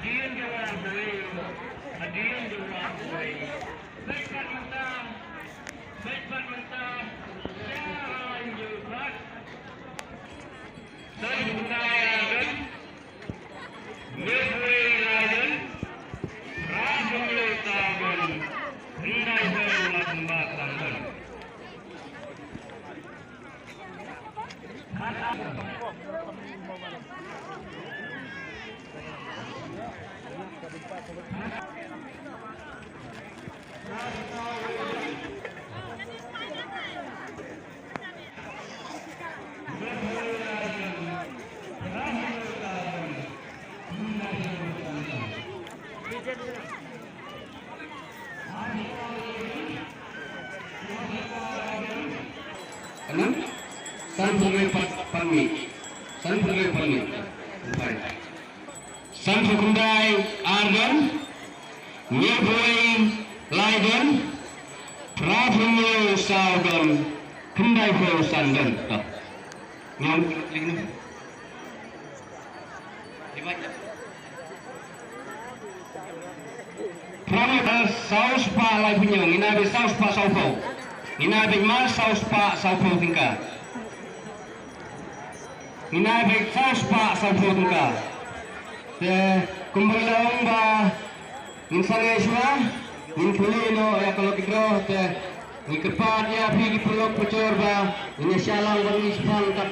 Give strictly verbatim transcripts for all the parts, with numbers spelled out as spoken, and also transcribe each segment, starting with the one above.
Hadien jong u Blei, hadien jong u Blei. Bad pat mynta, bad pat mynta, sha ïa u Blei. San phew khyndai ar don, hynñiew phew lai don, phra phew hynñiew saw don, khyndai phew laiphew bad san don. Enam? San phew hynñiew pat, pat miet. San phew hynñiew pat miet. Bye. San phew khyndai ar don, hynñiew phew lai don, phra phew hynñiew saw don, khyndai phew san don. To. Ngam klik ni. Phra phew saw spah lai phew hynñiew, ngin ai beit saw spah saw phew. Ngin ai beit mar saw spah saw phew tyngka. Ngin ai beit saw spah saw phew tyngka. Te kumba ngi la ong ba ngin sangeh shuwa, ngin plie noh ïa ka lucky draw, te ngi kyrpad ïa phi ki paralok parajor ba ngin ïa shah lang ban ïa shipang ka.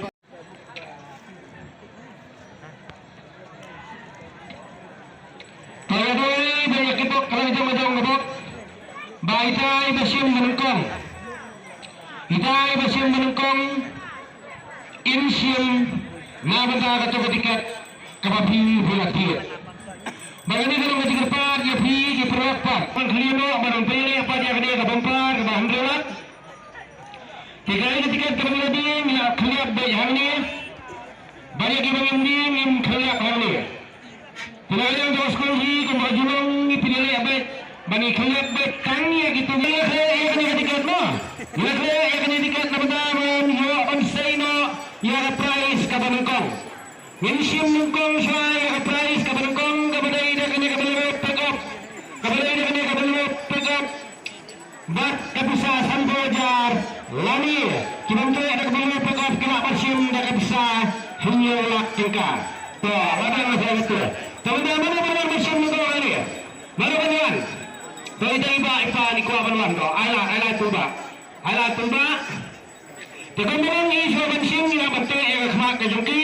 Te ïa dei ba ïa ki bok ka la jong ka jong ka bok. Ba itai ba shim ba nyngkong. Itai ba shim ba nyngkong. In shim na bynta kato ka tiket kaba phi phi la thied. Ba kane ka long ka jingkyrpad ïa phi ki paralok pat. Ban khlieh noh ban ym pynleh pat ïa kane ka bumper kaba hynriew lak. Te kaei ka tiket kaba ngi la die, ngi la khylliap beit hangne. Bad ïa kiba ngim die ngim khylliap hangne. Te na liang jong ka skul hi kumba ka ju long ngi pynleh beit ba ngi khylliap beit tang ïa kito. Ngi la khylliap ïa kane ka tiket mo. Ngi la khylliap ïa kane ka tiket na bynta ban ïoh ban sei noh ïa ka prize kaba nyngkong. Ngin shim nyngkong shuwa ïa ka prize kaba nyngkong kaba dei da kane ka Bolero pickup. Kaba dei da kane ka Bolero pickup. Bad ka pisa sanphew hajar lane ki bym treh da ka Bolero pickup ki lah ban shim da ka pisa hynñiew lak tyngka. To, lada nga sa kata. To, mynta mano mano ban shim nyngkong lane? Mano ban wan? To, ita i bah i pa ni kwah ban wan to. Ai la, ai la tu bah. Ai la tu bah. Te kumba long i shuwa ban shim ngi lah ban teh ïa ka khmat ka jong ki.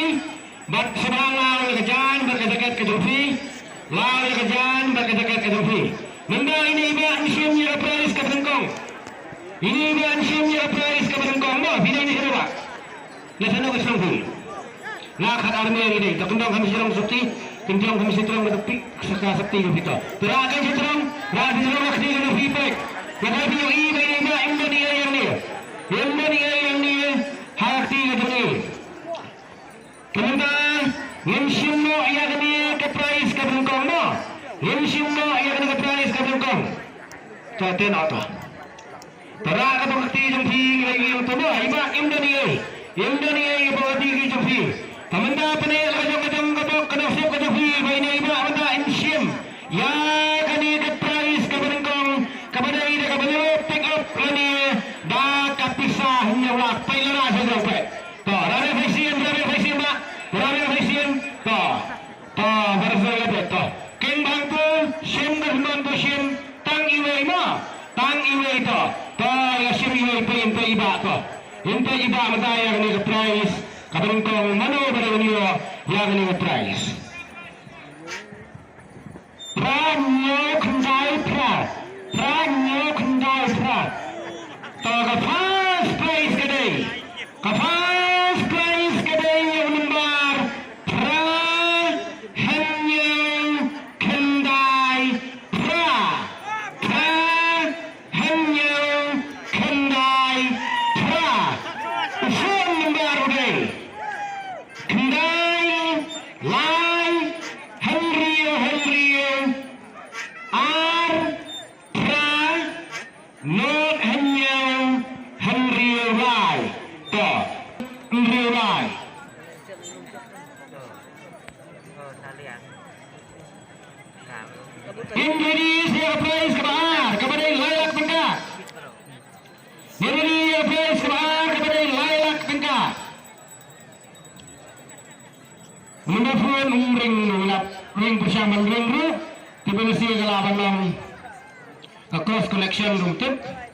Bad shuwa law ïa ka jaiñ bad ka jaket ka jong phi. Law ïa ka jaiñ bad ka jaket ka jong phi. Mynta ine i bah in shim ïa ka prize kaba nyngkong. Ine i bah in shim ïa ka prize kaba nyngkong mo phi dei na shano bah. Na shano ka shnong phi. Nga khat army ngi dei, to kyndong kham shi trong sopti, kyndong kham shi trong ka pik, sa ka sopti ka pito. Te rah ka shi trong, rah shi trong ka kti ka phi pek. Ka dei phi ïohi ba ïa im don ïa ïa ni. Im don ïa ïa ni, ha ka kti ka dei. Te mynta, ngin shim noh ïa kane ka prize ka nyngkong mo. Ngin shim noh ïa kane ka prize ka nyngkong. To te noh to. Te rah ka bok kti jong phi ngi la ïohi to mo, i bah im don ei ei. Im don ei ei ka bok kti jong phi. Te mynta pyneh la ka jong ka jong ka bok ka nongsuk ka jong phi ba ine i bah mynta in shim ïa kane ka prize kaba nyngkong kaba dei da ka Bolero pickup lane da ka pisa hynñiew lak. Peit la rah sha jong peit. To, rah rah peit sien, rah rah peit sien bah. Rah rah peit sien. To. To, ba rah sien la peit to. King bang tu, shim ka hynmen tu shim. Tang iwei mo, tang iwei to. To, ïa shim iwei peit, peit i bah to. Peit i bah mynta ïa kane ka prize kaba nyngkong mano ba dei ban ïoh ïa kane ka prize. Phra hynñiew khyndai phra. Phra hynñiew khyndai phra. To ka first prize ka dei. Ka first prize ka dei ïa u nombar phra hynñiew khyndai phra. Phra hynñiew khyndai phra. U phone number u dei khyndai lai Ngin ready ïa ka prize kaba ar kaba dei lai lak tyngka. Ngin ready ïa ka prize kaba ar kaba dei lai lak tyngka. Mynta phone um ring, u lap ring pyrshang ban ring ruh. Te ban ïa ka la ban long ka cross connection ruh tip.